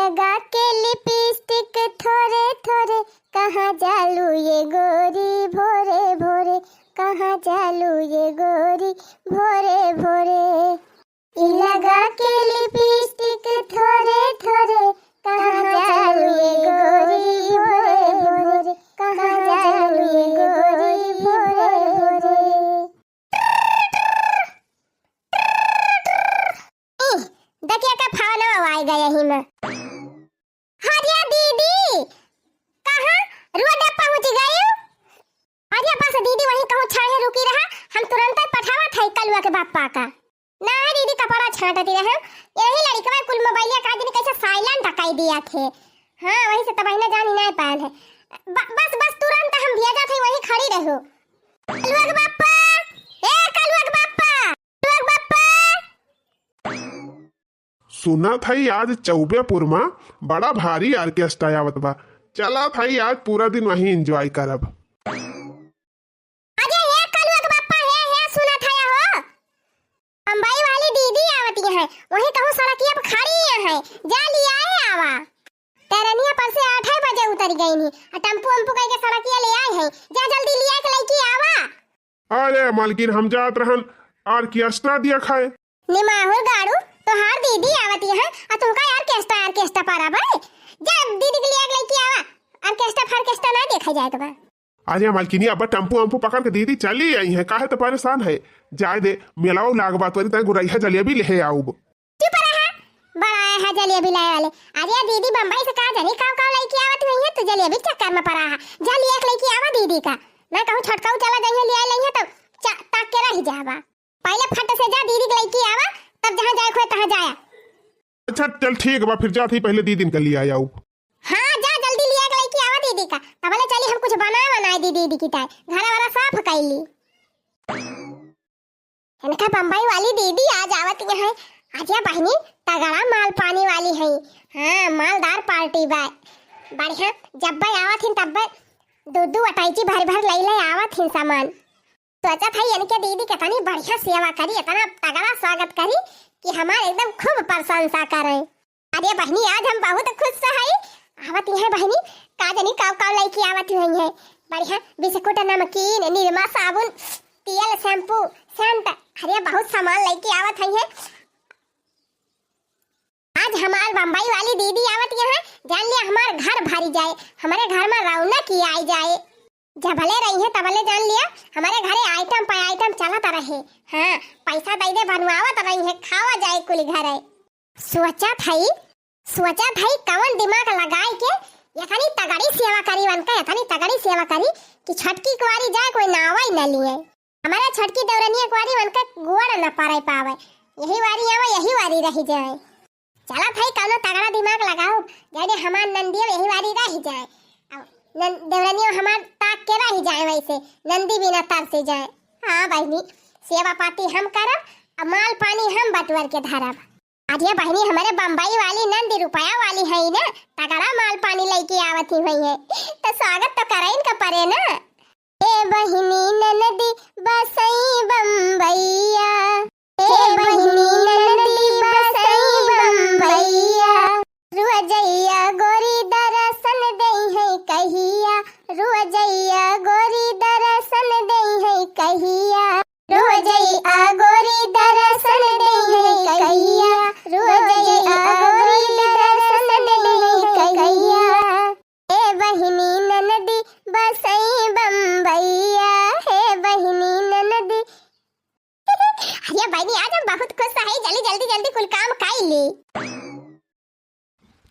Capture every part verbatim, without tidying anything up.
लगा के लिपस्टिक थोरे थोरे, कहाँ जालू ये गोरी भोरे भोरे, कहाँ जालू ये गोरी भोरे भोरे। ई लगा के लिपस्टिक थोरे थोरे, कहाँ जालू ये गोरी भोरे भोरे, कहाँ जालू ये गोरी भोरे भोरे। ई, देखिए का फोनवा आइ गया ही में। हरिया दीदी, कहाँ रोड पहुँच गई? अरे बस दीदी, वहीं कहूँ छाहे रुकी रहा, हम तुरंत पठावत है कलुआ के बापा का। ना दीदी, कपड़ा छांटती रहे, यही लड़कवा कुल मोबाइलिया का दिन कैसे silent कर दिया थे। हाँ, वही से तब ना जानी नहीं पायल है। ब-, बस, बस तुरंत हम भेजा थे, वहीं खड़ी रहो। कलुआ के बापा, ए कलुआ के बापा, कलुआ के बापा। सुनत हई आज चौबेपुर मा बड़ा भारी orchestra आवत बा। चलत हई आज पूरा दिन वहीं enjoy करब। अरे हे कलुआ के बापा, हे, हे, सुनत हया हो? बम्बई वाली दीदी आवती है, वहीं कहूँ सड़किया पर खड़ी है, जा लियाए आवा। टरनिया पर से आठे बजे उतर गई नी, आ टेम्पू वेम्पू कह के सड़किया ले आए है, जा जल्दी लिया के लइके आवा। अरे मलकिन, हम जात रहन orchestra दिया खाए। निमाहुर गाड़ू, तोहार दीदी आवती है, आ तुमका orchestra, orchestra पारा बे? जा दीदी के लिए एक लइके आवा, orchestra फार्केस्ट्रा ना देखा जाए के बा। अरे मलकिनी, अब टेम्पू वेम्पू पकड़ के दीदी चली आई है, काहे तो परेशान है? जाए दे, मेलावा लाग बा, तोरी ताई गुरैया जलेबी लेहे आउब। चुप रहा, बड़ा है जलेबी लाए वाले। अरे दीदी बम्बई से का जानी काव काव लइके आवत हुई है, तू जलेबी के चक्कर में पड़ा है। जा लिया एक लइके आवा दीदी का, ना कहूँ छोटकाऊ चला जाइए लिया लइहे तो चा-, ताक के रह जावा। पहले फट से जा दीदी के लइके आवा, तब जहाँ जाए खोए तहाँ जाया। अच्छा चल ठीक बा, फिर जात ही पहले दीदी के लिए आया हूँ। हाँ जा जल्दी लिया के लइके आवा दीदी का, तबले चली हम कुछ बना बनाए दी दीदी की ताई, घरा वाला साफ कैली। इनका बम्बई वाली दीदी आज आवत यहाँ है। अरे बहिनी, तगड़ा माल पानी वाली है। हाँ, मालदार पार्टी बा। बढ़िया, जब बे आवत हिन तब बे दो दो अटैची भर भर लई ले आवत हिन सामान। सोचत है इनके दीदी कितनी बढ़िया सेवा करी, इतना तगड़ा स्वागत करी कि हमार एकदम खूब प्रशंसा करें। अरे बहिनी, आज हम बहुत खुश हई। आवत ही है बहिनी, का जानी काव काव लइके आवत ही है। बढ़िया बिस्कुट, नमकीन, निरमा, साबुन, तेल, शैम्पू, सेंट, अरे बहुत सामान लइके आवत है। आज हमार बम्बई वाली दीदी आवत यहाँ, जान लिया हमार घर भरी जाए, हमारे घर में रौनक ही आई जाए। जबले रही है तबले जान लिया हमारे घरे item पे item चलत रहे। हाँ, पैसा दे दे बनवावत रही है, खावा जाए कुल घरे। सोचत हई, सोचत हई कवन दिमाग लगाई के इतनी तगड़ी सेवा करी वनका, इतनी तगड़ी सेवा करी कि छोटकी कुआरी जाए कोई नावा ही न लिए। हमारे छोटकी देवरनिया कुआरी वनका गोड़ न पड़े पावे, यही वारी आवे, यही वारी रही जाए। चला भाई, कौनो तगड़ा दिमाग लगाओ, जाने हमार नंदियो यही वारी रह जाए। अब नं-, देवरनियो हमार ताक के रह जाए, वैसे नंदी बिना तरस जाए। हाँ बहिनी, सेवा पाती हम करब, अब माल पानी हम बटुअर के धरब। अरे बहिनी, हमारे बम्बई वाली नंदी रुपया वाली है ना, तगड़ा माल पानी लइके आवत ही हुई है, तो स्वागत तो करे इनका परे ना। ए बहिनी ननदी बसई बम्बैया, ए बहिनी ननदी बसई बम्बैया। रोजैया गोरी दर्शन देई है कहिया, रोजैया गोरी दर्शन देई है कहिया। रोजैया गोरी दर्शन देई है कहिया, रोजैया गोरी दर्शन देई है कहिया। ए बहिनी ननदी बसई बम्बैया, हे बहिनी ननदी। अरे बहिनी, आज हम बहुत खुश है, जल्दी जल्दी जल्दी कुल काम कर ली।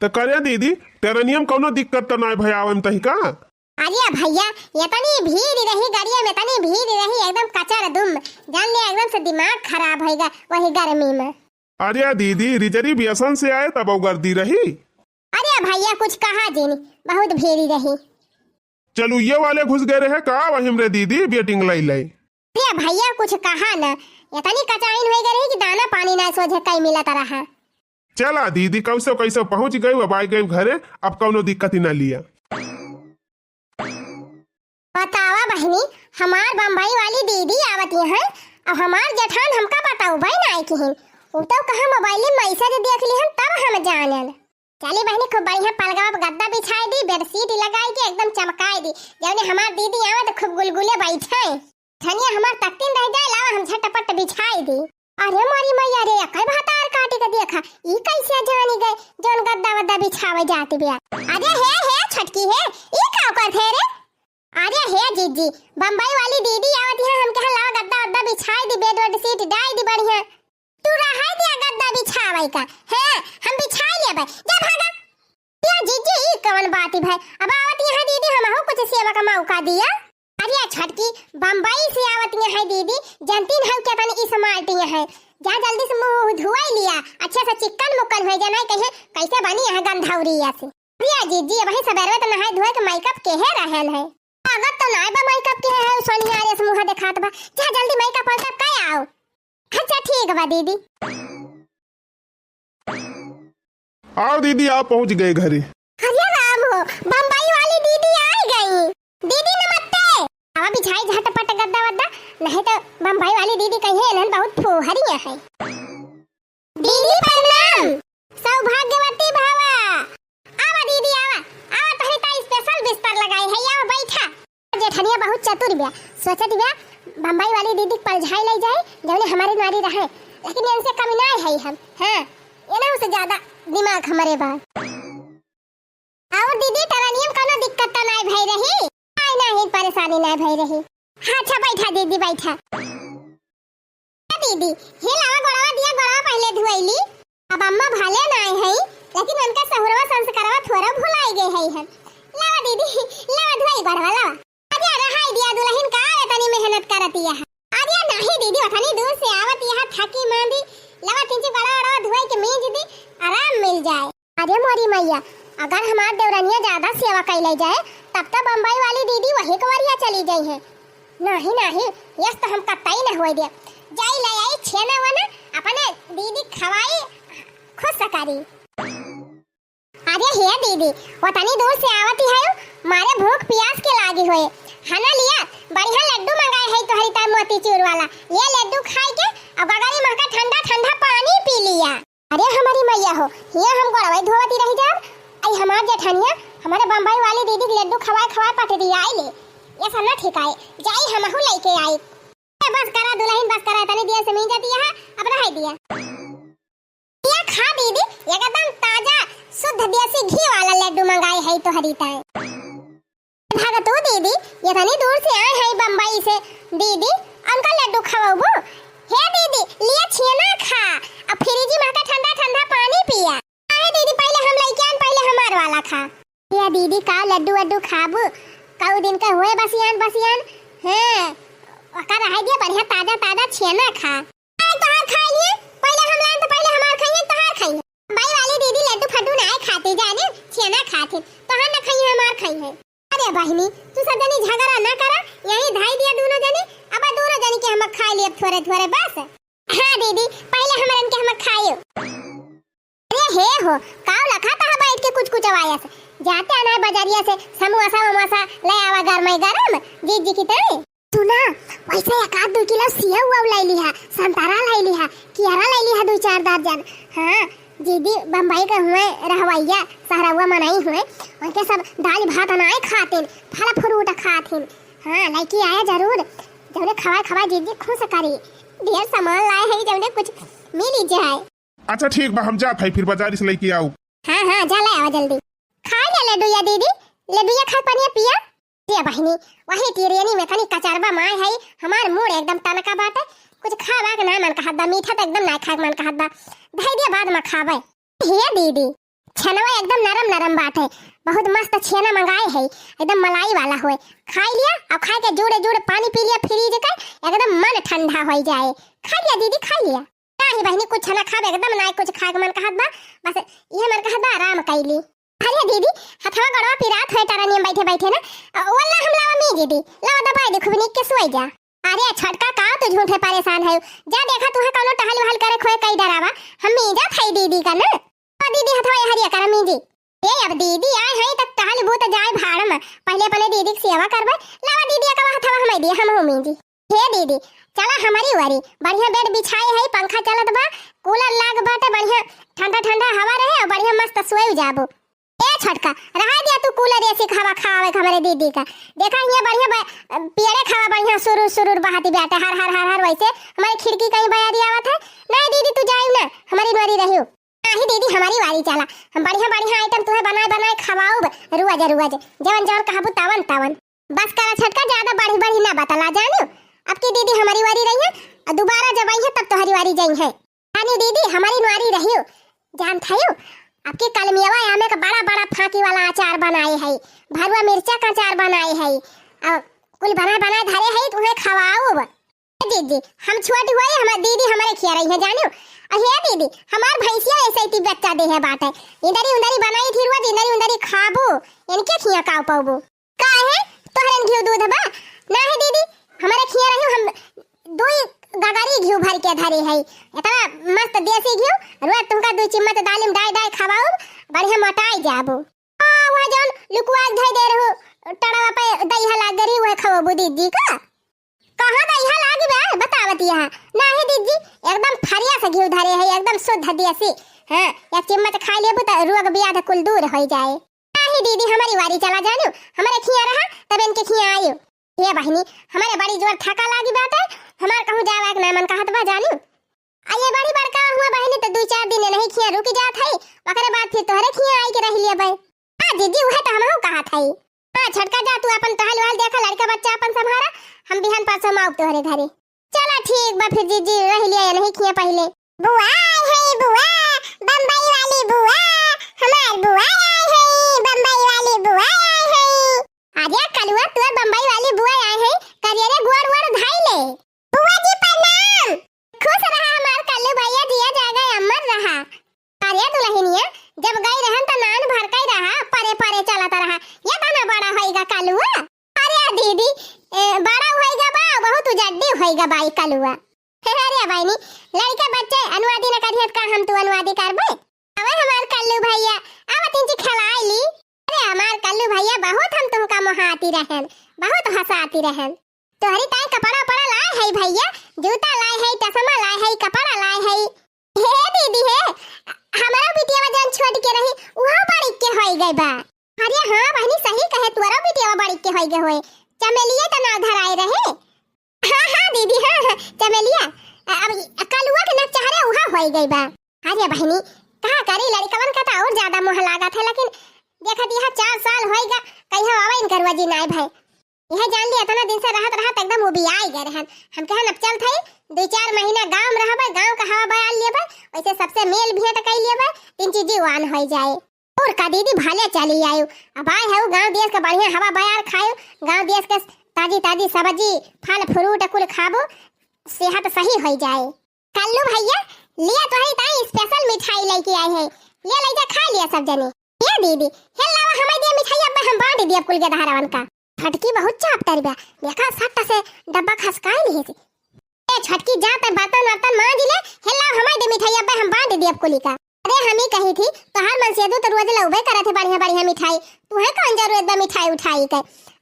तो करे दीदी, तेरा नियम कौनो दिक्कत तो ना भया आवे में तही का? अरे भैया, इतनी भीड़ रही गाड़िया में, इतनी भीड़ रही, एकदम कचर दुम, जान लिया एकदम से दिमाग खराब होइगा वही गर्मी में। अरे दीदी, reservation से आए तब गर्दी रही। अरे भैया, कुछ कहा जिन, बहुत भीड़ रही। चलुइये वाले घुस गए रहे का वही में रे दीदी, waiting लाई लाई। अरे भैया, कुछ कहा न, इतनी कचाइन हो गई रही कि दाना पानी ना सोझे कई मिलत रहा। चला दीदी, कैसे कैसे पहुँच गई, अब आ गई घरे, अब कौनो दिक्कत ही ना लिया। बतावा बहिनी, हमार बम्बई वाली दीदी आवत यहाँ, अब हमार जेठान हमका बताऊ भाई ना आई किहिन, उ तो कहाँ मोबाइल में message देख लिहन तब हम जानन। चली बहिनी, खूब बढ़िया पलगवा पे गद्दा बिछाई दी, बेडशीट लगाई के एकदम चमकाई दी। जौने हमार दीदी आवे तो खूब गुलगुले बैठे। धनिया हमार तकतीन रह जाए, लावा हम झटपट बिछाई दी। अरे मोरी मैया रे, एकर भतार काटी के देखा, ई कैसे जानी गए जौन गद्दा वद्दा बिछावे जाती बिया। अरे हे, हे छोटकी हे, ई का करत है रे? अरे हे जीजी, बम्बई वाली दीदी आवत है, हम कहा लावा गद्दा वद्दा बिछाई दी, बेड वेड शीट डाई दी बढ़िया। तू रहाई दिया गद्दा बिछावे का, हैं? हम बिछाई लेबे, जा भागा। या जीजी, ई कवन बात है भाई? अब आवत यहाँ दीदी, हमहू कुछ सेवा का मौका दिया। अरे छोटकी, बम्बई से आवत यहाँ दीदी, जनतीन हऊ केतनी smart यहाँ है। जा जल्दी से मुंह धुआई लिया, अच्छे से चिक्कन मुक्कन हो जाए, नहीं कहे कैसे बनी यहाँ गंधौरी ऐसे। अरे जीजी, अबही सबेरवे तो नहाए धोए के मेकअप केहे रहल है। लागत तो नाय बा मेकअप केहे है, सोनिया रे से मुंह देखात बा। जा जल्दी मेकअप वेकअप कर आओ। अच्छा ठीक बा दीदी। आओ दीदी, आप पहुंच गए घरे। अरे राम हो, बम्बई वाली दीदी आ गई। दीदी नमस्ते। आवा बिछाई झटपट गद्दा वद्दा, नहीं तो बम्बई वाली दीदी कहिए इन्हन बहुत फुहरिया है। दीदी प्रणाम। सौभाग्यवती भवा। आवा दीदी आवा, आवा तोहरे ता special बिस्तर लगाई है, आवा बैठा। जेठनिया बहुत चतुर बिया, सोचत बिया बम्बई वाली दीदी के पलझाई ले जाए, जौने हमारे नारी रहे, लेकिन इनसे कमी ना है हम, हाँ, इन्हों से ज्यादा दिमाग हमारे बा। और दीदी, टरनियम कोनो दिक्कत तो नाय भई रही? नाय, नाहीं, परेशानी नाय भई रही। हाँ, अच्छा, बैठा दीदी, बैठा। ए दीदी, हे लावा गोड़वा दिया, गोड़वा पहिले धुआई ली। अब अम्मा भले नाय है, लेकिन उनका सहुरवा संस्कारवा थोड़ा भुलाई गए है हम। लावा दीदी, लावा धुआई गोड़वा, लावा। अरे रहाई दिया दुल्हन का, इतनी मेहनत करती है। अरे नाहीं दीदी, उतनी दूर से आवत यहाँ थकी मांदी, लावा तीन चार गोड़वा, गोड़वा धुआई के मींज दी, आराम मिल जाए। अरे मोरी मैया, अगर हमार देवरनिया ज्यादा सेवा कइले जाए, तब तो बम्बई वाली दीदी वही कवरिया चली जाई है। नाहीं, नाहीं, यस तो हम कतई न होए दे। जाई ले आई छेना वना, अपने दीदी खवाई, खुश करी। अरे हे दीदी, उतनी दूर से आवती है, मारे भूख पियास के लागी होए। हना लिया, बढ़िया लड्डू मंगाए है तोहरी ताई मोतीचूर वाला। ये लड्डू खाई के अब गगरी महका ठंडा ठंडा पानी पी लिया। अरे हमारी मैया हो, हियाँ हम गोड़वई धोवती रही जाब। आई हमार जेठनिया, हमारे बम्बई वाली दीदी के लड्डू खवाए खवाए पटरी आई ले। ये सब ना ठीक आए, जाई हमहू लेके आई। ए, बस करा दुल्हन, बस करा, तनी देर से मींजत यहाँ, अब रह दिया। या खा दीदी, एकदम ताजा शुद्ध देसी घी वाला लड्डू मंगाए है तोहरी ताई। भागतू दीदी, इतनी दूर से आए हैं बम्बई से, दीदी, उनका लड्डू खवाबू? हे दीदी, लिया छेना खा, अब फ्रिज में का ठंडा ठंडा पानी पिया। अरे दीदी, पहले हम लइके आन, पहले हमार वाला खा। या दीदी, का लड्डू वड्डू खाबू? कऊ दिन का हुए बसियान बसियान। हाँ, ओका रहे दिया, बढ़िया ताजा ताजा छेना खा। आए तोहार खाई है, पहले हम लाएन तो पहले हमार खाई है, तोहार खाई है। बम्बई वाली दीदी लड्डू फड्डू नाय खाती जाने, छेना खाती, तोहार ना खाई है, हमार खाई है। अरे बहिनी, तू सब जनी झगड़ा ना करा, यहीं धाई दिया दोनों जनी, अब दोनों जनी के हम खाई लिए थोड़े थोड़े बस। हाँ दीदी, पहले हमरन के हम खाइयो। अरे हे हो, काव लखा तहा बैठ के कुछ कुछ आवाज से। जाते आना है बाजारिया से, समोसा वमोसा ले आवा गरमाई गरम, जीजी की ताई। सुना, वैसे एक आध दो किलो सेव उव ले लिहा, संतरा ले लिहा, कियारा ले लिहा दो चार दर्जन। हाँ, जीजी बम्बई के हुए रहवैया, सहरवा मनई हुए, उनके सब दाल भात अनाए खातिन, फल फ्रूट खातिन। हाँ, लेके आया जरूर, जौने खवाए खवाए जीजी खुश करी। ढेर सामान लाए हैं, जौने कुछ मिली जाए। अच्छा ठीक बा, हम जात हई, फिर बाजारी से लेके आऊ। हाँ, हाँ, जा ले आवा जल्दी। खा ले लड्डूया दीदी, लड्डूया खा, पनिया पिया। ए बहिनी, वही तिरियनी में तनी कचरबा माय है, हमार मूड एकदम तनका बाटे, कुछ खावा के ना मन कहत बा, मीठा तो एकदम ना खाए के मन कहत बा, धई दिया बाद में खाबे। हे दीदी, छेनवा एकदम नरम नरम बाटे, बहुत मस्त छेना मंगाए है, एकदम मलाई वाला होए, खाई लिया और खाए के जूड़े जूड़े पानी पी लिया फ्रिज के, एकदम मन ठंडा हो जाए। खा लिया दीदी, खा लिया। नाही बहिनी, कुछ ना खाब, एकदम ना कुछ खाए के मन कहत बा, बस इहे मन कहत बा, आराम कैली। अरे दीदी, हथवा गोड़वा पिरात है टरनिया में बैठे बैठे ना, अ, वल्ला हम लावा मीजी दी, लावा दबाई दे खूब नीक के सोई जा। अरे छोटका, का तू झूठे परेशान है, जा देखा तुहे कौनो टहल वहल करे खोए कई डरावा, हम मीजा थाई दीदी का ना। ओ दीदी, हथवा यहरिया करा मीजी। ए, अब दीदी आए हैं तब टहल भूत जाए भाड़ में, पहले अपने दीदी की सेवा करबे, लावा दीदी का हथवा हमें दिए, हम हो मीजी। हे दीदी, चला हमरी वरी, बढ़िया बेड बिछाए है, पंखा चलत बा, कूलर लाग बाटे, बढ़िया ठंडा ठंडा हवा रहे और बढ़िया मस्त सोए जाबो। ए छोटका, रहा दिया तू कूलर एसी के हवा खावे के हमरे दीदी का। देखा हियाँ बढ़िया ब-, पेड़े खावा बढ़िया सुरुर सुरुर बहाती बाटे, हर हर हर हर, वैसे हमरे खिड़की कहीं बयारी आवत है। नहीं दीदी, तू जाइउ ना, हमरी नरी रहियो। नाही दीदी, हमरी वारी चला, हम बढ़िया बढ़िया आइटम तुहे बनाए बनाए खवाउब, रुआ जा रुआ जा, जवन जवन कहबू तवन तवन। बस करा छोटका, ज्यादा बढ़ी बढ़ी ना बतला जानियो। अब की दीदी हमरी वारी रही है, और दोबारा जब आई है तब तोहरी वारी जाई है। रानी दीदी, हमरी नुआरी रहियो, जानत हयो, अब की कलमियवा आमे का बड़ा बड़ा फांकी वाला अचार बनाए है, भरुआ मिर्चा का अचार बनाए है, और कुल बनाए बनाए धरे है, तुहे खवाउब। ए दीदी, हम छोट हुए, हमार दीदी हमरे खिया रही है, जानियो। और हे दीदी, हमार भैंसिया ऐसे ही बच्चा दे है बाटे, इंदरी उंदरी बनाई थी रोज, इंदरी उंदरी खाबू, इनके खिया काव पाउबू। काहे? तोहरन घिउ दूध बा? नाही दीदी, हमरे खिया रही, हम दुई गगरी घिउ भर के धरे है। इतना मस्त देसी घिउ, रोज तुमका दुई चिम्मच दालिम डाय डाय खवाउब, बढ़िया मोटाई जाबू। आ, वह जौन लुकुआ के धई दे रहू, टड़वा पे दहिया लाग गरी, वह खवाबू दीदी का। कहाँ दहिया लागी बा, बतावत यहाँ। नाही दीदी, एकदम फरिया से घिउ धरे है, एकदम शुद्ध देसी। हाँ, एक चिम्मच खाई लेबू त रोग ब्याध कुल दूर होई जाए। नाही दीदी, हमरी वारी चला जानियो, हमरे खिया रहा, तब इनके खिया आइयो। हे बहिनी, हमरे बड़ी जोर थका लागी बाटे, हमार कहूँ जावा के ना मन कहत बा जानियो। आ ये बड़ी बड़का हुआ बहिनी, त दुई चार दिन इनही खिया रुकि जात है, ओकरे बाद फिर तोहरे खिया आई के रहि लेबै। हाँ जीजी, उहे त हमहू कहत है। हाँ छोटका, जा तू अपन टहल वहल देखा, लड़का बच्चा अपन संभारा, हम बिहान परसों में आउब तोहरे घरे। चला ठीक बा फिर जीजी, रहि लिया इनही खिया पहिले। बुआ आई है बुआ, बम्बई वाली बुआ, हमार बुआ आई है, बम्बई वाली बुआ आई है। अरे कलुआ, तोर बम्बई वाली बुआ आई है, करिया रे गोड़ वोड़ धाई ले। बुआ जी प्रणाम। खुश रहा हमार कल्लू भैया, जिया जागा अमर रहा। अरे दुलहिनिया, जब गई रहन त नान भर कई रहा, परे परे चलत रहा, ये तना बड़ा होइगा कलुआ। अरे दीदी, ए, बड़ा होइगा बा, बहुत उजड्डी होइगा बाई कलुआ। अरे बहिनी, लड़के बच्चे अनुवादी न करिहत का हम तू अनुवादी करबे? अबे हमार कल्लू भैया, अब तिनची खिलाई ली। अरे हमार कल्लू भैया, बहुत हम तुमका मोहाती रहन, बहुत हंसाती रहन। तोहरी ताई कपड़ा उपड़ा लाए है भैया, जूता लाए है, चश्मा लाए है, कपड़ा लाए है। हे दीदी हे, हमरा बिटिया जौन छोड़ के रही, उहो बड़ी के होई गई बा। अरे हाँ बहिनी, सही कहे, तोरो बिटिया बड़ी के होई गए होए, चमेलिया त नाव धराए रहे। हाँ, हाँ दीदी, हाँ, हाँ, चमेलिया। अ-, अब कलुआ के नक चहरे उहा होई गई बा। अरे बहिनी, का करी, लड़कवन का त और ज्यादा मोह लागत है, लेकिन देखत यहाँ चार साल होई गा, कहियो आवे इनकर वजी नाय भय। यह जान ली, इतना दिन से रहत रहत एकदम उबियाई गए रहन। हम कहन अब चल थई, दो चार महीना गाँव में रहबे, गाँव का हवा बयाल लेबे, वैसे सबसे मेल भेंट कई लेबे, तीन चीजी वान होई जाए। और का दीदी, भले चली आयु। अब आए है गाँव देश के बढ़िया हवा बयार खायु, गाँव देश के ताजी ताजी सब्जी, फल फ्रूट कुल खाबो, सेहत सही होई जाए। कल्लू भैया, लिया तोहरी ताई स्पेशल मिठाई लेके आई है, ले ले जा, खा लिया सब जने। ये दीदी, हे लावा, हमें दिया मिठाई, अब हम बांट दिया कुल के धारावन का। फटकी बहुत चाप तरी बा, देखा सट्टा से डब्बा खसकाए नहीं थी। ए छोटकी, जा त बर्तन वर्तन मांज ले, हे लाव हमार दे मिठाई, अब्बे हम बांट दियब कुली का। अरे हम ही कही थी, तोहार मनसेदू तो रोज लउबे करत है बढ़िया बढ़िया मिठाई, तुहे कौन जरूरत बा मिठाई उठाई के?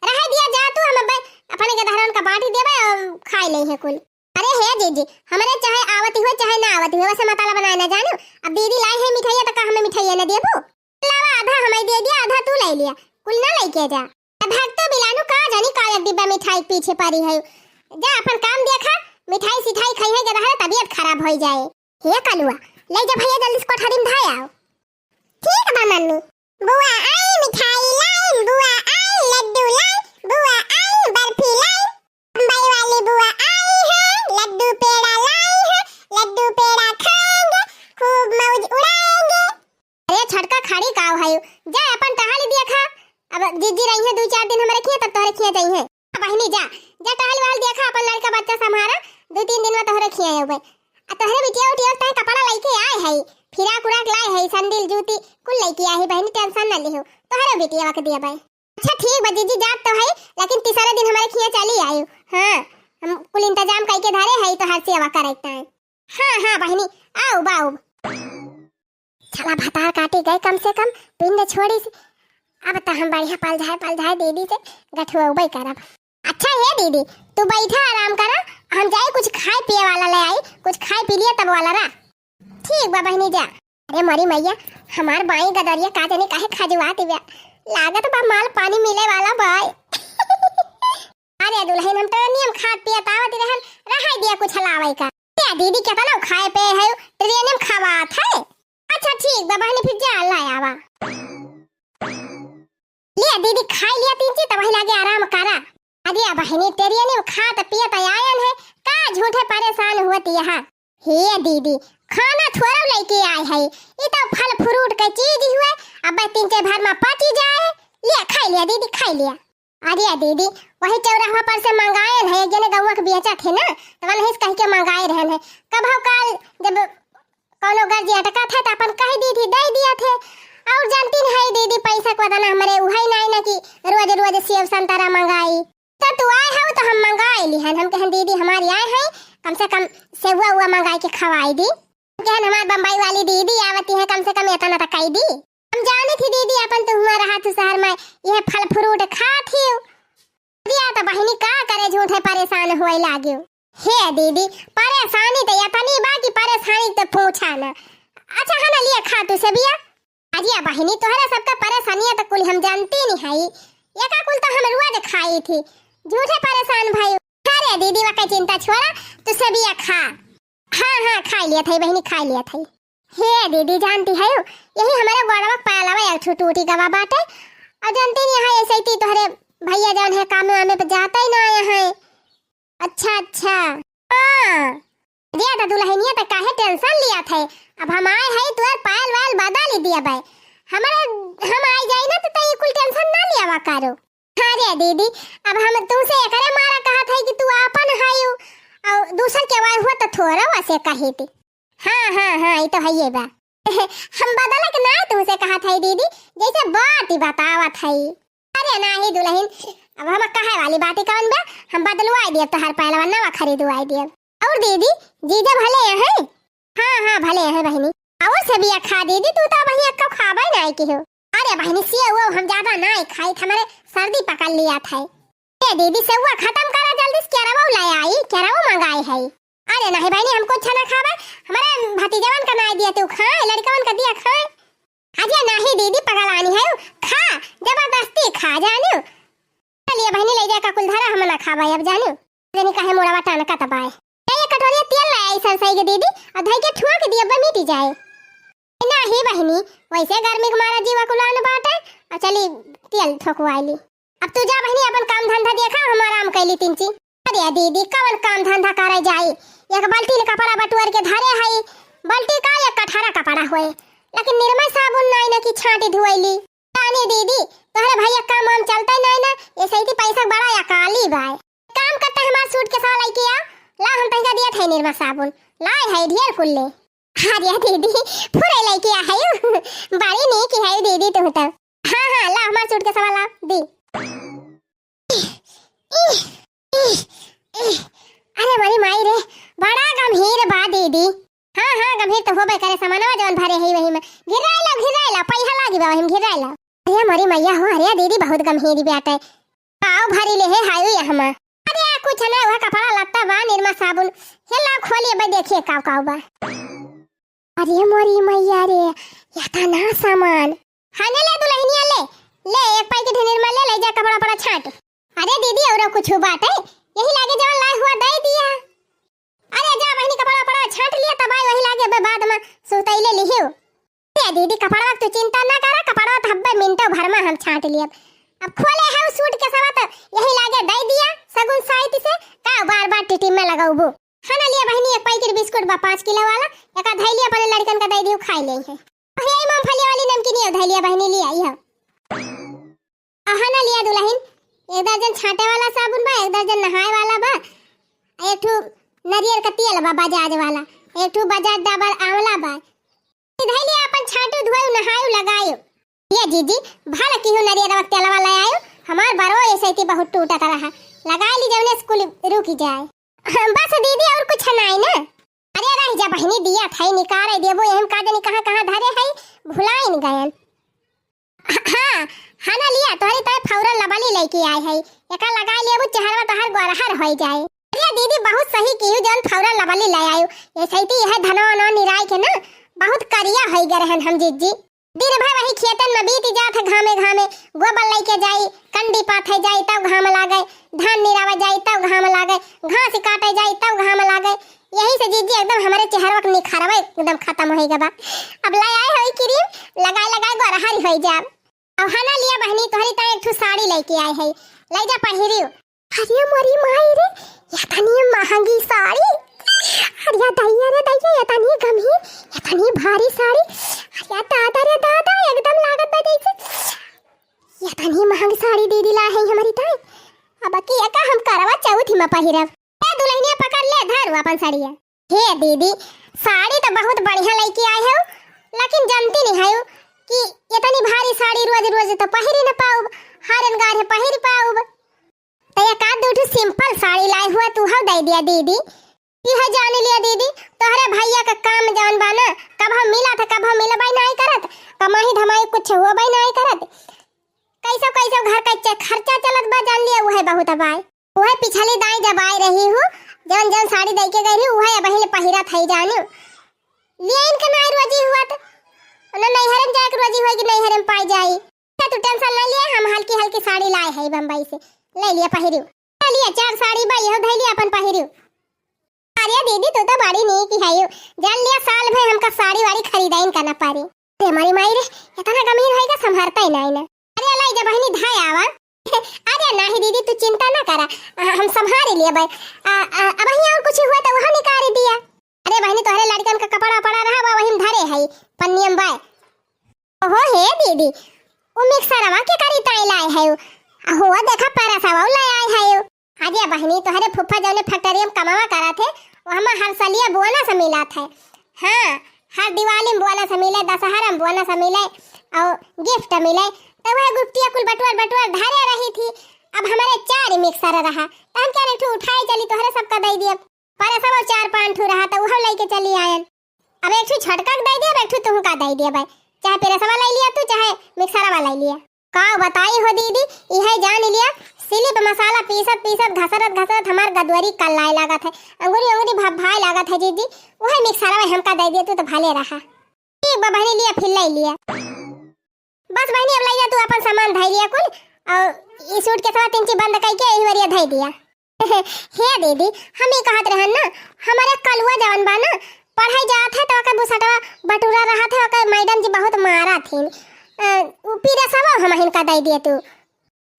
रहे दिया जा तू, हम अब्बे अपने के धरन का बांट देबे और खाई ले है कुल। अरे हे जीजी, हमरे चाहे आवती हुए चाहे ना आवती हुए, वैसे मताला बनाए ना जानू। अब दीदी लाई है मिठाई तो का हमें मिठाई ना देबू? लावा, आधा हमें दे दिया, आधा तू ले लिया, कुल ना लेके जा। भक्तो बिलानू का जानी का एक डिब्बा मिठाई के पीछे पड़ी है। जा अपन काम देखा, मिठाई सिठाई खाई है, जरा तबीयत खराब हो जाए। हे कलुआ, ले जा भैया जल्दी से कोठरी में धाय आओ। ठीक बा मम्मी। बुआ आई मिठाई लाई, बुआ आई लड्डू लाई, बुआ आई बर्फी लाई। बम्बई वाली बुआ आई है, लड्डू पेड़ा लाई है, लड्डू पेड़ा खाएंगे, खूब मौज उड़ाएंगे। अरे छोटका, खड़ी काव है, जा अपन टहल देखा। अब जीजी रही है दो चार दिन हमारे खिया, तब तोहरे खिया जाई है। बहिनी जा, जा टहल वहल देखा, अपन लड़का बच्चा संभारा, दो तीन दिन में तोहरे खिया अउबे। आ तोहरे बिटिया उटिया ताई कपड़ा लेके आए है, फिराक उराक लाए है, सैंडल जूती कुल लेके आए है बहिनी, टेंशन ना लिहो, तोहरे बिटिया के दिया भाई। अच्छा ठीक बा जीजी, जात तो है, लेकिन तीसरे दिन हमारे खिया चली आयु। हाँ, हम कुल इंतजाम करके धरे है, तोहर सेवा करे के ताई। हाँ, हाँ बहिनी, आउब, आउब। चला भतार काटी गए कम से कम, पिंड छोड़ी से। अब त हम बढ़िया पलझाए, पलझाए दीदी से गठुआउबे करब। अच्छा हे दीदी, तू बैठा आराम करा, हम जाई कुछ खाए पिए वाला ले आई, कुछ खाए पी लिया तब वाला रा। ठीक बा बहिनी जा। अरे मोरी मैया, हमार बाई गदरिया का जाने काहे खजुआत बा, लागत बा माल पानी मिले वाला बाय। अरे दुलहिन, हम तो नियम खात पियत आवत रहन, रहाई दिया कुछ लावे का। ए दीदी, केतना खाए पे है, ट्रेन में खवात है। अच्छा ठीक बा बहिनी, फिर जा ला आवा। ले दीदी, खाई लिया तीन चीज, तब वही लागे आराम करा। अरे बहिनी, ट्रेन में खात पियत आयन है, का झूठे परेशान होती यहाँ। हे दीदी, खाना थोड़ा लेके आए है, ये तो फल फ्रूट के चीज हुए, अब तीन चार भर में पची जाए। ले खाई लिया दीदी, खाई लिया। अरे दीदी, वही चौराहा पर से मंगाए है, एक जने गौवा के बेचत है ना, तो वही से कह के मंगाए रहन है। कभौ काल जब कौनो गर्जी अटका था तो अपन कह दी थी, दे दिया थे। और जानती नहीं है दीदी, पैसा को दाना हमारे उहै नहीं ना कि रोज रोज सेव संतरा मंगाई। तो तू आए हो तो हम मंगाए लिहन, हम कहन दीदी हमारी आए हैं, कम से कम सेवा उवा मंगाए के खवाई दी। कहन हमार बम्बई वाली दीदी आवती है, कम से कम इतना तो कह दी। हम जाने थी दीदी, अपन तो हुआ रहा तू शहर में, यह फल फ्रूट खात ही। दिया तो बहिनी का करे, झूठे परेशान होए लागियो। हे दीदी, परेशानी तो इतनी बा कि परेशानी तो पूछा ना। अच्छा है ना, लिए खा तू सेविया। अरे बहिनी, तोहरे सबका परेशानियां तो कुल हम जानती नहीं है, एका कुल तो हम रोज खाई थी। झूठे परेशान भाई। अरे दीदी, वका चिंता छोड़ा, तू सेविया खा। हाँ हाँ, खाई लिया था बहिनी, खाई लिया था। हे दीदी, जानती है, यही हमारे गोड़वा पायलवा एक ठो टूटी गवा बाटे। और जानती नहीं है, ऐसे ही तोहरे भैया जौन है कामे वामे पे जाता ही ना आया है। अच्छा अच्छा। हाँ, अरे तो दुलहिनिया तो काहे टेंशन लिया थे, अब हम आए है तोर पायल वायल बदल ही दिया भाई। हमारे हम आए जाए ना तो, तो ये कुल टेंशन ना लिया करो। अरे दीदी, अब हम तुमसे एकरे मारा कहा था कि तू आपन हायू, और दूसर के वाय हुआ तो थोड़ा वैसे कही थी। हाँ हाँ हाँ, ये तो है ये बा। हम बदला के ना तुमसे कहा था दीदी, जैसे बात ही बतावत है। अरे नाही दुलहिन, अब हम कहे वाली बात ही कौन बा, हम बदलवाई दियब तोहार पहलवा, नवा खरीदवाई दियब। और दीदी, जीजा भले हैं? हाँ हाँ, भले हैं बहिनी। और सेविया खा दीदी, तू तो वही अक्का खाबे नाही की हो। अरे बहिनी, सेव वो हम ज्यादा नाही खाई, हमारे सर्दी पकड़ लिया था। ए दीदी, सेवा खत्म करा जल्दी से, केरवा लाई आई, केरवा मंगाई है। अरे नाही बहिनी, हम कुछ ना खाबे, हमारे भतीजवन का नाही दिया तू खाए, लड़कवन का दिया खाए। अरे नाही दीदी, पगलानी है, खा, जबरदस्ती खा, जानियो। चलिए बहिनी, ले जाए का कुल धरा, हम ना खाबे अब, जानियो। जनी काहे मोड़वा टानका तबाए। ले ये कटोरिया तेल ले आई सरसई के दीदी, और धई के ठुआ के दिया, अब मिटी जाए। नाही बहिनी, वैसे गर्मी के मारा जीवा कुलान बाटे, और चली तेल ठोकवाई ली। अब तू जा बहिनी, अपन काम धंधा देखा, हम आराम कैली तिनची। अरे दीदी, कवन काम धंधा करे जाई? एक बाल्टी ले कपड़ा बटुअर के धरे हई, बाल्टी का एक कठरा कपड़ा होए, लेकिन निरमा साबुन नाई ना कि छांटी धुआइली। जानी दीदी, तोहरे भैया काम वाम चलते नाई ना, ये सही पैसा बड़ा अकाली बाय। काम करते हमार सूट के सवा लइके आ, ला हम तहिका दिया थे निरमा साबुन, लाए है ढेर कुल्ले। अरे दीदी, फुरे लइके आ है, बड़ी नीक है दीदी तू तो। हाँ हाँ, ला हमार सूट के सवा ला दी। अरे मोरी माई रे, बड़ा गंभीर बा दीदी। हाँ हाँ, गंभीर तो होबे करे, सामानवा जवन भरे है वही में। घिराइला, घिराइला, पैसा लागी बा वही में, घिराइला। अरे मोरी मैया हो, अरे दीदी बहुत गंभीर बाटे। काव भरी ले है हाई यह में। अरे कुछ ना, वह कपड़ा लत्ता बा, निरमा साबुन। हे ला खोलिए बे, देखिए काव काव बा। अरे मोरी मैया रे, या ता ना सामान। हाँ, ले ले दुलहिनिया, ले, ले एक पैकेट निरमा ले, ले जा कपड़ा पड़ा छांट। अरे दीदी, और कुछ बात है? यही लागे जवन लाए हुआ दे दिया। अरे जा बहिनी, कपड़ा पड़ा छांट लिया, तब आई वही लागे बे बाद में सुतैले लिहियो। ए दीदी, कपड़वा के तू चिंता ना करा, कपड़वा तो हब्बे मिनटो भर में हम छांट लियब। अब खोले है सूट के सवा तो यही लागे दे दिया, सगुन साइत से, का बार बार टिटिम में लगाउबू। खाना लिया बहिनी, एक पैकेट बिस्कुट बा पाँच किलो वाला, एका धई लिया, अपने लड़कन का दे दियो, खाई ले है। अरे, ई मूंगफली वाली नमकीन ये धई लिया बहिनी, लिया, यह। आ खाना लिया दुलहिन, एक दर्जन छांटे वाला साबुन बा, एक दर्जन नहाए वाला बा, एक ठो नरियर का तेल बा बजाज वाला, एक ठो बजाज डाबर आंवला बा। ई धई लिया, अपन छांटू, धोयू, नहायू, लगायू। ये जीजी, भला किहू नरियर वक्त तेलवा ले आयू, हमार बरो ऐसे ही बहुत टूटत रहा, लगाई ली जौने से कुल रुक जाए। बस दीदी, और कुछ नाई ना? अरे रह जा बहिनी, दिया थाई निकारे देबो, एहम का जानी कहाँ कहाँ धरे है, भुलाइन गयन। हाँ, हाँ ना, लिया। तोहरी ताई Fair Lovely लइके आए हई, एका लगाइ लेबू, चेहरवा तोहार गोरहर होइ जाए। अरे दीदी, बहुत सही किहू, जौन Fair Lovely लइ आयू। ए सही ती यह धनवा वनवा निराइ के ना, बहुत करिया होइ गए रहन हम जिज्जी। दिन भर वही खेतन में बीत जात है घामे घामे, गोबर लइके जाई, कंडी पाथे जाई तब घाम लागे, धान निरावे जाई तब घाम लागे, घास काटे जाई तब घाम लागे। यही से जिज्जी एकदम हमरे चेहरवा के निखारवा एकदम खतम होइ गबा। अब लइ आए हई cream, लगाइ लगाइ गोरहर होइ जाब। अब हना लिया बहिनी, तोहरी ताई एक ठो साड़ी लइके आए हई, लइ जा पहिरियो। अरे मोरी माई रे, एतनी महंगी साड़ी। अरे दैया रे दैया, एतनी गमही, एतनी भारी साड़ी। अरे दादा रे दादा, एकदम लागत बा जैसे एतनी महंगी साड़ी दीदी लाए हई हमरी ताई। अब की एका हम करवा चौथ में पहिरब। ए दुल्हनिया, पकड़ ले, धर अपन साड़िया। हे दीदी, साड़ी तो बहुत बढ़िया लइके आए हउ, लेकिन जानती नहीं हउ कि एतनी भारी साड़ी रोज रोज तो पहिरी न पाउब, हर एनगार पहिर पाउब। तो एक आध दू ठो simple साड़ी लाए हुआ तू हव दइ दिया दीदी। यह जान लिया दीदी, तोहरे भइया का काम जौन बा ना, कबहुँ मिलत है, कबहुँ मिलबइ नाहीं करत, कमाई धमाई कुछ होबइ नाहीं करत। कइसउ कइसउ घर का च-, खर्चा चलत बा, जान लिया, उहइ बहुत बाय। उहइ पिछली दाईं जब आइ रही हू, जौन जौन साड़ी दइके गइ रही, उहइ अबहिं ले पहिरत हई जानिउ। लिया इनके नाहीं रोजी हुआ त, न नैहरे में जाए के रोजी हुआ कि नैहरे में पाइ जाई। अच्छा, तू tension न लिया, हम हल्की हल्की साड़ी लाए हई बम्बई से, लइ लिया पहिरिउ। चलिए, चार साड़ी बा, यहू धइ लिया अपन पहिरिउ। अरे दीदी, तू तो बड़ी नीक हइउ, जान लिया साल भर हमका साड़ी वाड़ी खरीदाइन का न पड़ी। ते मोरी माई रे, एतना गमीन होइगा, संभारतइ नाहीं ना। अरे लइ जा बहिनी, धइ आवा। अरे नाहीं दीदी, तू चिंता न करा, आ, हम संभार लेबइ। आ, आ, अबहिं अउर कुछ हुआ त उहउ निकारि दिया। अरे बहिनी, तोहरे लड़िकन का कपड़ा पड़ा रहा बा, वही में धरे हई, पन्नियम बाय। ओहो हे दीदी, उ मिक्सरवा के करी ताई लाए हइउ? अहो देखा, परसवा लइ आए हइउ। अरे बहिनी, तोहरे फुफ्फा जौने factory में कमावा करत है, वहमा हर सलिया bonus मिलत है। हाँ, हर दिवाली में bonus मिले, दशहरा में bonus मिले अउर gift मिले, तो वह गुप्तिया कुल बटुअर बटुअर धरे रही थी। अब हमरे चार मिक्सर रहा, तो हम कहे एक ठो उठाए चली, तोहरे सबका दइ दियब। परसवा चार पाँच ठो रहा, तो उहउ लइके चली आयन। अब एक ठो छोटका के दइ दियब, एक ठो तुहका दइ दियब भाई, चाहे परसवा लइ लिया तू, चाहे मिक्सरवा लइ लिया। का बताई हो दीदी, इहइ जान लिया, सिलिप मसाला पीसत पीसत, घसरत घसरत हमार गदवरी कल्लाए लागत है, अंगुरी अंगुरी भभाए लागत है दीदी। उहइ मिक्सरवा हमका दइ दिया तू तो भले रहा। ठीक बा बहिनी, लिया फिर लइ लिया। बस बहिनी, अब लइ जा तू अपन सामान धइ लिया कुल, अउर ई सूटकेसवा तिनची बंद कइके एही वरिया धइ दिया। हे दीदी, हम ई कहत रहन ना, हमरे कलुआ जवन बा ना, पढ़इ जात है तो ओकर बुसटवा बटुरा रहत है, ओकर मैडम जी बहुत मारत हिन। अ, उ परसवा हमहिन का दइ दिया तू।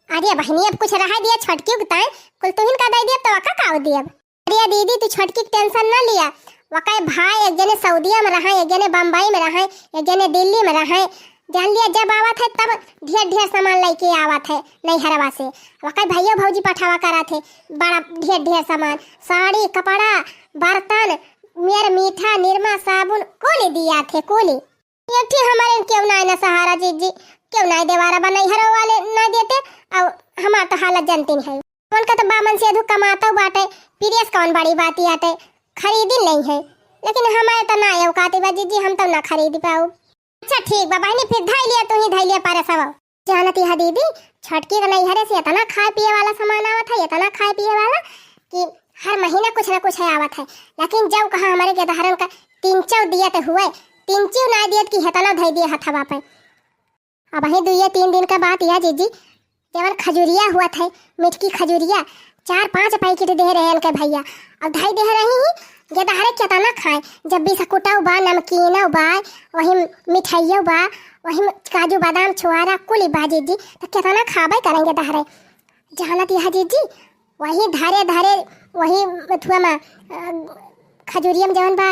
अरे बहिनी, अब कुछ रहइ दिया, छोटकी के ताई कुल तुहिन का दइ दिया, तो ओका का दियब? अरे दीदी, तू छोटकी के tension न लिया, ओकर भाई एक जने सऊदिया में रहइ, एक जने बम्बई में रहइ, एक जने दिल्ली में रहइ। जान लिया, जब आवत है तब ढेर ढेर सामान लइके आवत है नैहरवा से। ओकर भइयो भौजी पठावा करत है बड़ा ढेर ढेर सामान, साड़ी, कपड़ा, बर्तन, मेर मीठा, निरमा, साबुन, कुली दिया थे, कुली। एक ठे हमरे केहू नाई ना सहारा जिज्जी, केहू नाई देवारा बा, नैहरो वाले ना देते, अउर हमार तो हालत जानती नहीं है। उनका तो बामन से अधू कमातउ बाटे, प्रेस कौन बड़ी बात आटे, खरीदी नहीं है, लेकिन हमारे तो ना औकात बा जिज्जी, हम तो ना खरीद पाउब। अच्छा ठीक बा बहिनी, फिर धइ लिया, तू ही धइ लिया परसवा। जानती है दीदी, छोटकी के नैहरे से एतना खाए पिए वाला सामान आवत है, एतना खाए पिए वाला कि हर महीना कुछ ना कुछ है आवत है, लेकिन जब कहा हमरे गेदहरन का तिनचउ दियत हुए, तिनचउ ना दियत कि हेतना धइ दिए हथवा पे। अबहीं दुइये तीन दिन का बात या जिज्जी, जवन खजुरिया हुआ थे, मिठकी खजुरिया, चार पाँच पैकेट देहे रहे इनके भइया। अब धइ देहे रही ही, गेदहरे केतना खाए, जब बिस्कुटउ बा, नमकीनउ बा, वही मिठाइयउ बा, वही काजू बादाम छुआरा कुली बा जिज्जी, तो केतना खाबे करेंगे दहरे। जानत यह जिज्जी, वही धरे धरे, वही अथुआ में, अ, खजुरिया में जवन बा,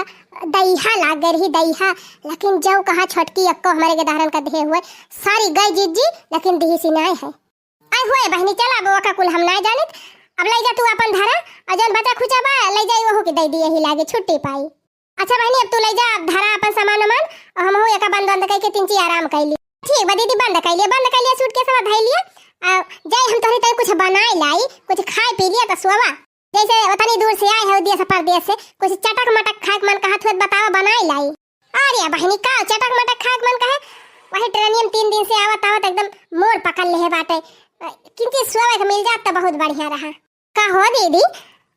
दइहा लाग गए रही, दइहा। लेकिन जउ कहा छोटकी अक्को हमरे गेदहरन का देहे हुए, सारी गई जिज्जी, लेकिन दिहिसी नाय है। आय हुए बहिनी, चला अब ओका कुल हम नाय जानित, अब लइ जा तू अपन धरा, अउर जउन बचा खुचा बा, लइ जाई वहू के दइ दिए ही लागे, छुट्टी पाई। अच्छा बहिनी, अब तू लइ जा, अब धरा अपन सामान उमान, अउर हमहू एका बंद बंद कइके तिनची आराम कइ ली। ठीक बा दीदी, बंद कइ लिया, बंद कइ लिया, सूटकेसवा धइ लिया, अउर जाई हम तोहरी ताई कुछ बनाए लाई, कुछ खाए पी लिया त सोवा। जैसे ओतनी दूर से आए हो देश परदेश से, कुछ चटक मटक खाए के मन कहत हुए त बतावा, बनाए लाई। अरे बहिनी, का चटक मटक खाए के मन कहे? अही ट्रेनिया में तीन दिन से आवत आवत एकदम मोर पकड़ लेहे बाटे। अ, किंची सोवे के मिल जात त बहुत बढ़िया रहा। का हो दीदी,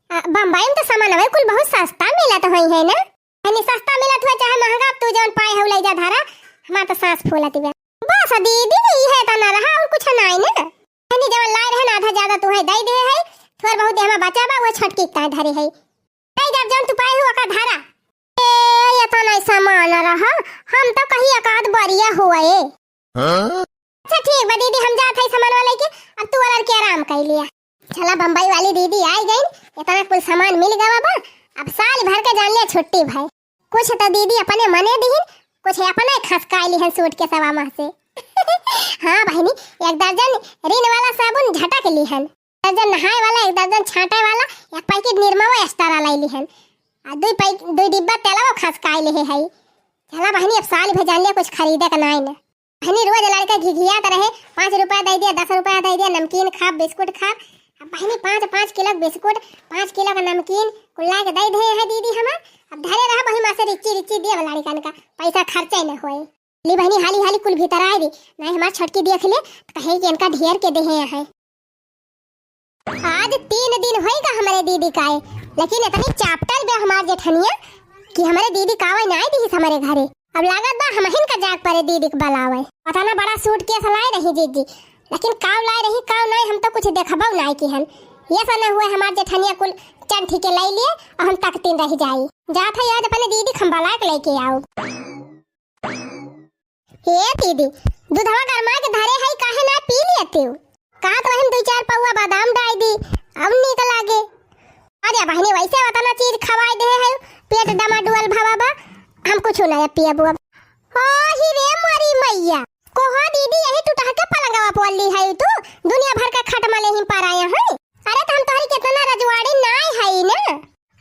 अ, बम्बई में त सामानवे कुल बहुत सस्ता मिलत होई है ना? यानी सस्ता मिलत हुए चाहे महंगा, अब तू जौन पाए हउ लइ जा धरा, हमार त सांस फूलत बा। बस दीदी, इहे तना रहा और कुछ नाई ना। यानी जवन लाए रहे ना, आधा ज्यादा तुहे दइ देहे है, थोड़ बहुत एहमा बचा बा, उहे छोटकी के ताई धरे है। दइ जब जौन तू पाए हउ ओका धरा। ए, एतना सामान रहा, हम त कही एकाध बरिया हुए। हाँ? अच्छा ठीक बा दीदी, हम जात हई सामानवा लइके, अब तू अलर के आराम कइ लिया। चला बम्बई वाली दीदी आइ गइन, एतना कुल सामान मिल गवा बा, अब साल भर के जान लिया छुट्टी भई। कुछ त दीदी अपने मने दिहिन, कुछ अपने खसकाइ लिहन सूट के सवा माह से। हाँ बहिनी, एक दर्जन रिन वाला साबुन झटक लिहन, दर्जन नहाए वाला, एक दर्जन छांटे वाला, एक पैकेट निरमावा extra लइ लिहन, आ दुई पै-, दुई डिब्बा तेलवा खसकाइ लिहे हई। चला बहिनी, अब साल भर जान लिया कुछ खरीदे के नाई न। बहिनी रोज लड़का घिघियात रहे, "पाँच रुपया दइ दिया, दस रुपया दइ दिया, नमकीन खाब, बिस्कुट खाब।" अब बहिनी पाँच, पाँच किलो के बिस्कुट, पाँच किलो के नमकीन कुल लाइके दइ देहे है दीदी हमार। अब धरे रहा वही मा से रिच्ची रिच्ची दिया लड़कन का, पैसा खर्चा ही न होए। ली बहिनी हाली हाली कुल भीतर आए दी, नाहीं हमार छोटकी देख ले त कहे कि इनका ढेर के देहे है। आज तीन दिन होइगा हमरे दीदी का आए, लेकिन इतनी चापटर बे हमार जेठनिया कि हमरे दीदी का आवे नाई दिहिस हमरे घरे। अब लागत बा हमहिन का जाग परे दीदी के बलावे। पता ना बड़ा सूटकेस लाए रही जिज्जी, लेकिन काव लाए रही काव नाई हम तो कुछ देखबउ नाई किहन। ये सा न हुए हमार जेठनिया कुल चंठी के लइ लिए और हम तकतीन रह जाई। जात है आज अपने दीदी के हम बलाए के लइके आउब। हे दीदी, दूधवा गरमा के धरे हई, काहे ना पी लेतिउ? का तो हम दुई चार पौवा बादाम डाइ दी, अब नीक लागे। अरे बहिनी, वैसे ओतना चीज खवाई देहे हई, पेट डमाडोल भवा बा, हम कुछ ना पियबो अब। ओ ही रे मोरी मैया, कोहो दीदी, यही टूटह के पलंगवा पोल ली हई तू, दुनिया भर का खट मले ही पर आया है। अरे तो हम तोहरी केतना रजवाड़ी नाय हई ना,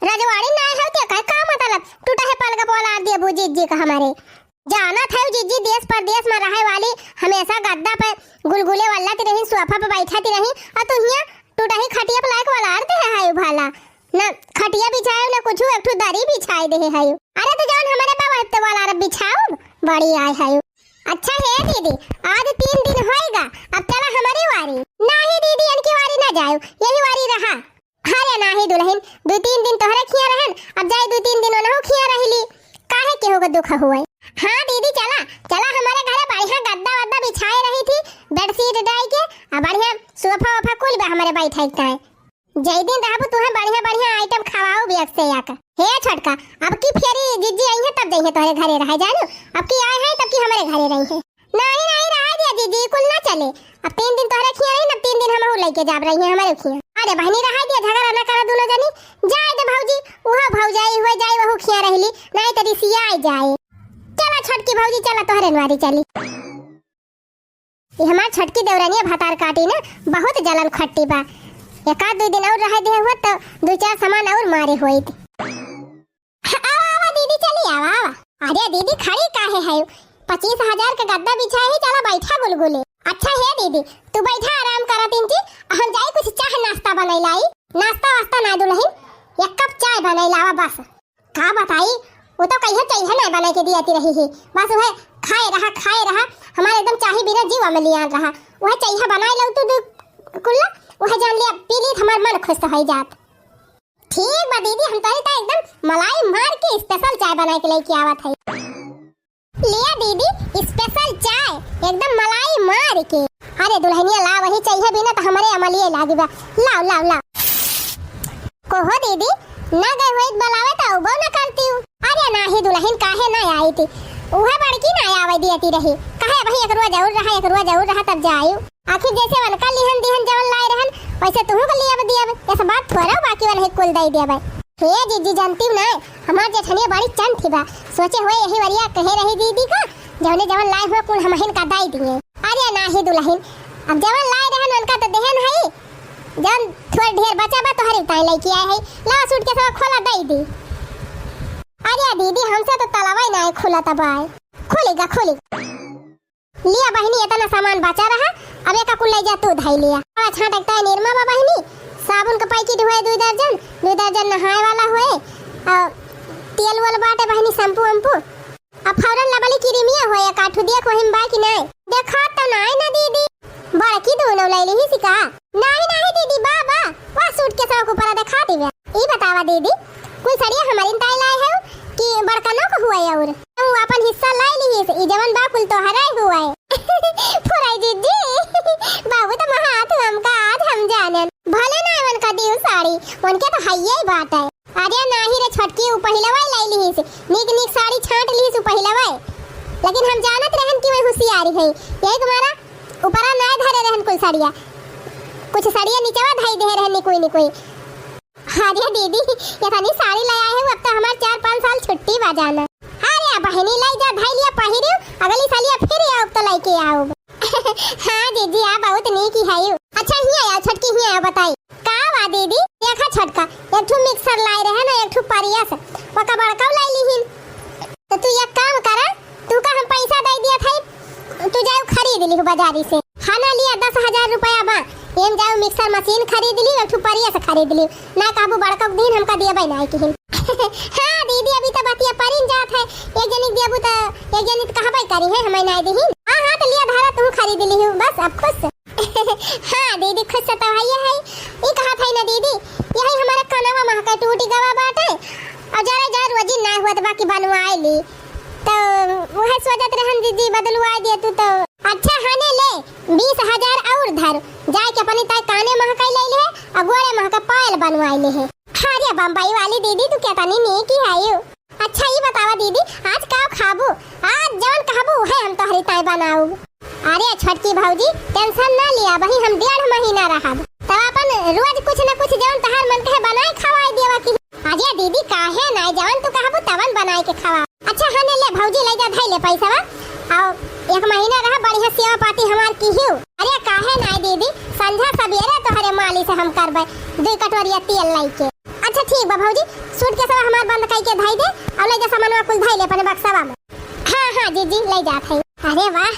रजवाड़ी नाय हउ त एकर का मतलब? टूटा है पलंग पे ओलार देबू जिज्जी का हमरे। जानत है जिज्जी देश परदेश में रहे वाली, हमेशा गद्दा पे गुलगुले वल्लत रही, सोफा पे बैठत रही, और तू हियां टूटा ही खटिया पे लाइके ओलार देहे है भाला। ना खटिया बिछाए ना कुछ, एक ठो दरी बिछाए देहे है। अरे तो जौन हमरे पे वही पे ओलार बिछाओ, बड़ी आए है। अच्छा हे दीदी, आज तीन दिन होइगा, अब चला हमरी वारी। नाही दीदी, इनकी वारी ना जायो, यही वारी रहा। अरे नाही दुलहिन, दुइ तीन दिन तोहरे खिया रहन, अब जाई दुइ तीन दिन ओनहु खिया रहिली। काहे केहू के दुख हुए? हाँ दीदी, चला, चला हमरे घरे बढ़िया गद्दा वद्दा बिछाए रही थी, बेडशीट डाइ के, आ बढ़िया सोफा वोफा कुल बा हमरे बैठे के ताए। जय दिन रहबू तुहे बढ़िया बढ़िया आइटम खवाऊ बेग से आके। हे छोटका, अब की फेरी जिज्जी आई है तब जइहे तोहरे घरे रहे जानू, अब की आए हैं तब की हमरे घरे रही है। नाही, नाही, रहा दिया दीदी, कुल ना चले। अब तीन दिन तोहरे खिया रही, अब तीन दिन हमहू लइके जाब रही है हमरे खिया। अरे बहिनी, रहा दिया, झगड़ा ना करा दुनो जनी। जाए दे भौजी, उहो भौजाई हुए जाए, वहू खिया रहली, नाही त रिसिया आई जाए। चला छोटकी भौजी, चला तोहरे नवारी चली। ई हमार छोटकी देवरानिया भतार काटी ना, बहुत जलन खट्टी बा। एक आध दुइ दिन और रहे दे हुआ त दुइ चार सामान और मारे होइत। आवा, आवा दीदी, चली आवा, आवा। अरे दीदी, खड़ी काहे है? पच्चीस हजार के गद्दा बिछा ही, चला बैठा गुलगुले। अच्छा हे दीदी, तू बैठा आराम करा तीन जी, हम जाई कुछ चाह नाश्ता बनाई लाई। नाश्ता वास्ता ना दुलहिन, एक कप चाय बनाई लावा बस। का बताई, वो तो कहियो चाय ना बनाई के दियाती रही ही, बस वह खाए रहा, खाए रहा, हमारे एकदम चाही बिना जीवा में लियान रहा। वह चाय बनाए लो तू दू कुल्ला, वह जान लिया पी ली, हमार मन खुश हो जात। ठीक बा दीदी, हम तोहरी त एकदम मलाई मार के special चाय बनाए के लेके आवत हई। लिया दीदी, special चाय, एकदम मलाई मार के। अरे दुलहिनिया, ला, वही चाय बिना त हमरे अमलिए लागी बा। लाओ, लाओ, लाओ। कोहो दीदी, ना गए होइत बलावे त अउबो ना करती हूँ। अरे नाही दुलहिन, काहे ना आई थी? उहे बड़की ना आवे दियती रही। काहे वही एक रोज और रहा, एक रोज और रहा तब जायू। आखिर जैसे वनका लिहन दिहन जवन लाए रहन, वैसे तुहू के लियब दियब। ऐसा बात थोड़ा बाकी वाला ही कुल दई दियब। हे जीजी, जानती ना, हमार जेठनिया बड़ी चंठी बा। सोचे हुए यही वरिया कहे रही दीदी का, जवने जवन लाए हुए कुल हमहिन का दई दिए। अरे नाही दुलहिन, अब जवन लाए रहन उनका तो देहन है, जवन थोड़ ढेर बचा बा तोहरे उताए लेके आए है। लावा सूट के सब खोला दई दी। अरे दीदी, हमसे तो तलवा ही ना खुला तब आए। खुलेगा, खुलेगा। लिया बहिनी, इतना सामान बचा रहा, अब एका कुल ले जा तू धई लिया। अब छांट एकता निरमा बा बहिनी, साबुन का पैकेट हुए दुई दर्जन, दुई दर्जन नहाए वाला हुए, और तेल वेल बाटे बहिनी, शैम्पू वैम्पू, अब Fair and Lovely cream-इया होए, एकाठू देख वही में बा कि नाहीं। देखा तो नाहीं ना दीदी। बड़की दूनो लइ लिहिस का? नाहीं, नाहीं दीदी, बा, बा। वह suitcase-वा के ऊपर देखा देबे। ई बतावा दीदी, कुल सड़िया हमरिन ताई लाए हउ कि बड़कनो क हुए अउर? तू आपन हिस्सा लइ लिहिस, ई जवन बा कुल तोहरे हुए। फुराई जीजी, बहुत महात हमका आज हम जानन। भले ना उनका दिउ साड़ी, उनके तो हइये बाटे। अरे नाहीं रे छोटकी, उ पहिलवा लइ लिहिस, नीक नीक साड़ी छांट लिहिस उ पहिलवा। लेकिन हम जानत रहन कि वही हुसियारी है, यही तुम्हारा ऊपरा नाय धरे रहन कुल सड़िया, कुछ सड़िया निचवा धइ दे रहन निकुई निकुई। अरे दीदी, एतनी साड़ी लइ आए हउ, अब तो हमार चार पाँच साल छुट्टी बा जाना। अरे बहिनी, लइ जा, धइ लिया, पहिरिउ, अगली सालिया फिर आउब तो लइके आउब। हाँ जीजी, आ बहुत नीक ही है। अच्छा हियाँ आओ छोटकी, हियाँ आओ, बताई। का बा दीदी? देखा छोटका, एक ठो mixer लाए रहे ना, एक ठो Press, ओका बड़का लइ लिहिन। तो तू एक काम करा, तू का हम पैसा दइ दिया था, तू जाओ खरीद लिहु बाजारी से। हाँ ना, लिया दस हजार रुपया बा, एम जाओ mixer machine खरीद लिहु, एक ठो Press खरीद लिहु। ना कहबू बड़का दिन हमका दियबे नाहीं किहिन। हाँ दीदी, अभी तो बतिया परिन जात है, एक जनी के दियबू तो एक जनी तो कहबे करी है, हमें नाहीं दिहिन। हाँ, हाँ, तो लिया धारा तू खरीद लिहु, बस अब खुश। हाँ दीदी, खुश तो हइये है। ई कहत हई ना दीदी, यही हमारा कनवा महके टूटी गवा बाटे, अउर जरा जरा रोजी ना हुआ तो बाकी बनवाए ली, तो वह सोचत रहन दीदी बदलवाए दिए तू तो। अच्छा हने ले, बीस हजार अउर धर, जाए के अपनी ताई काने महके लइ ले, अउर गोड़े महके पायल बनवाए ले है। अरे बम्बई वाली दीदी, तू केतनी नीक ही हइउ। अच्छा, ई बतावा दीदी, आज का खाबू? आज जवन कहबू, उहे हम तोहरी ताई बनाउब। अरे छोटकी भौजी, tension ना लिया, वही हम डेढ़ महीना रहब, तब अपन रोज कुछ न कुछ जवन तोहार मन कहे बनाए खवाए देवा की। अरे दीदी, काहे ना, जवन तू कहबू तवन बनाए के खवा। अच्छा, हने ले भौजी, ले जा, धइ ले पैसवा, अउर एक महीना रह, बढ़िया सेवा पाती हमार किहिउ। अरे काहे ना दीदी, संझा सबेरे तोहरे माली से हम करबे, दुई कटोरिया तेल लइके। अच्छा ठीक बा भौजी, suitcase-वा हमार बंद कइके धइ दे, अउर लइ जा सामानवा कुल धइ ले अपने बक्सवा में। हाँ, हाँ जीजी, लइ जात हई। अरे वाह,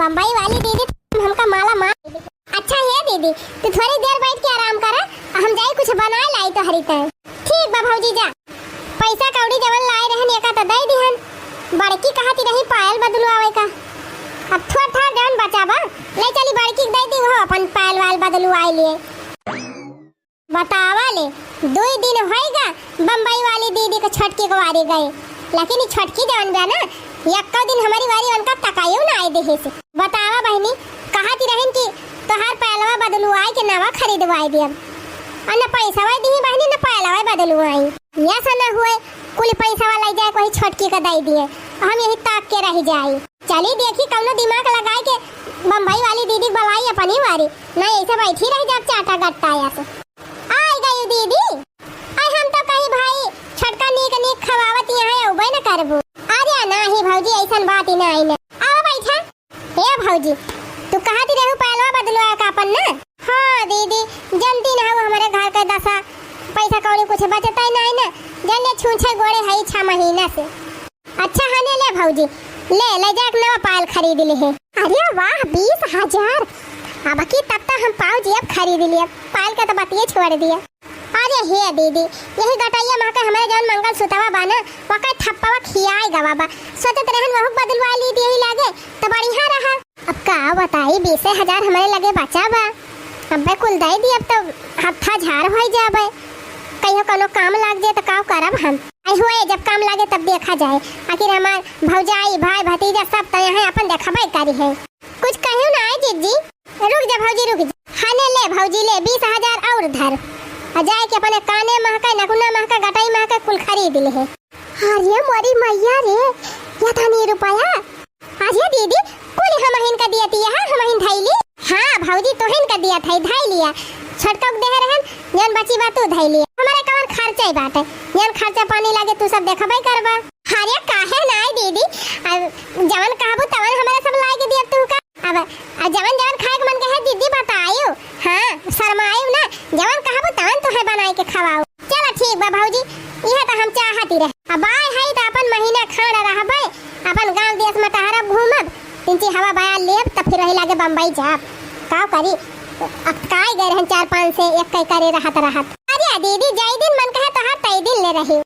बम्बई वाली दीदी, तुम हमका माला माल। अच्छा हे दीदी, तू थोड़ी देर बइठ के आराम करा, हम जाई कुछ बनाए लाई तोहरी ताई। ठीक बा भौजी, जा। पैसा कौड़ी जवन लाए रहन, एका त दइ दिहन, बड़की कहती रही पायल बदलवावे का। अब थोड़ थाड़ जवन बचा बा, लइ चली बड़की के दइ दी, उहो अपन पायल वायल बदलवाए लिए। बतावा ले, दुई दिन होइगा बम्बई वाली दीदी के छोटकी के वारी गए, लेकिन ई छोटकी जवन बा ना, एक्को दिन हमरी वारी उनका तकाइउ ना आए देहिस। बतावा बहिनी, कहती रहिन कि तोहार पायलवा बदलुआई के नवा खरीदवाई दियब, अउर न पैसवा दिही बहिनी, न पायलवा बदलुआई। यस न हुए, कुल पैसवा लइ जाए कोई छोटकी के दइ दिए, हम यही ताक के रहि जाई। चली देखी कउनो दिमाग लगाइ के बम्बई वाली दीदी के बलाई अपनी वारी, ना ऐसे बैठी रहि जाब चाटा गट्टा यस। आइ गई दीदी। आइ हम तो कही भाई, छोटका नीक नीक खवावत यहाँ अउबे न करबू। अरे नाही भौजी, अइसन बात ही नाही न। आवा बैठा। ए भौजी, तू कहती रहू पायलवा बदलुआए का अपन न? हाँ दीदी, जनती न हउ हमरे घर के दसा, पैसा कौड़ी कुछ बचत ही नाही न, जने छूछे गोड़े हई छह महीना से। अच्छा हने ले भौजी, ले, लइ जा एक नवा पायल खरीद लिहे। अरे वाह, बीस हजार! अब की तब तो हम पाउजी अब खरीद लिए, पायल का तो बतिये छोड़ दिया। अरे हे दीदी, यही गटैया महके हमरे जौन मंगलसूतवा बा ना, वकर ठप्पवा खियाई गवा बा। सोचत रहन वहू बदलवा ली दिही लागे, तो बढ़िया रहा। अब का बताई, बीसे हजार हमरे लगे बचा बा, अब्बे कुल दइ दियब तो हत्था झार होइ जाबे, कहियो कउनो काम लाग जाए तो का करब हम। आई होए, जब काम लागे तब देखा जाए, आखिर हमार भौजाई, भाई, भतीजा सब तो यहाँ अपन देखबे करी है। कुछ कहियो ना आए जिज्जी, रुक जा भौजी, रुक जा। हने ले भौजी, ले बीस हजार अउर धर, अउर जाए के अपने काने महके, नकुना महके, गटई महके कुल खरीद लिहे। अरे मोरी मइया रे, एतनी रुपया? अरे दीदी, कुल हमहिन का दियती है, हमहिन धइली। हाँ भौजी, तोहिन का दियत है, धइ लिया। छोटका के देहे रहन, जौन बची बा तू धइ लिया। हमरे कवन खर्चा ही बाटे, जौन खर्चा पानी लागे तू सब देखबे करबा। अरे काहे नाय दीदी, अब जवन कहबू तवन हमरे सब लाइ के दियब तू का। अब, अब जवन जवन खाए के मन कहे दीदी बतायू, हाँ शर्मायू ना, जवन कहबू तवन तोहे बनाइ के खवाऊ। चला ठीक बा भौजी, इहे त हम चाहती रहे। अब आए हई त अपन महीना खाड़ रहबे, अपन गाँव देश में टहरब घूमब, तिनची हवा बयार लेब, त फिर वही लागे बम्बई जाब। का करी, अब काई गए रहन चार पाँच से एक कई करे रहत रहत। अरे दीदी, जई दिन मन कहे तोहार तई दिन ले रही।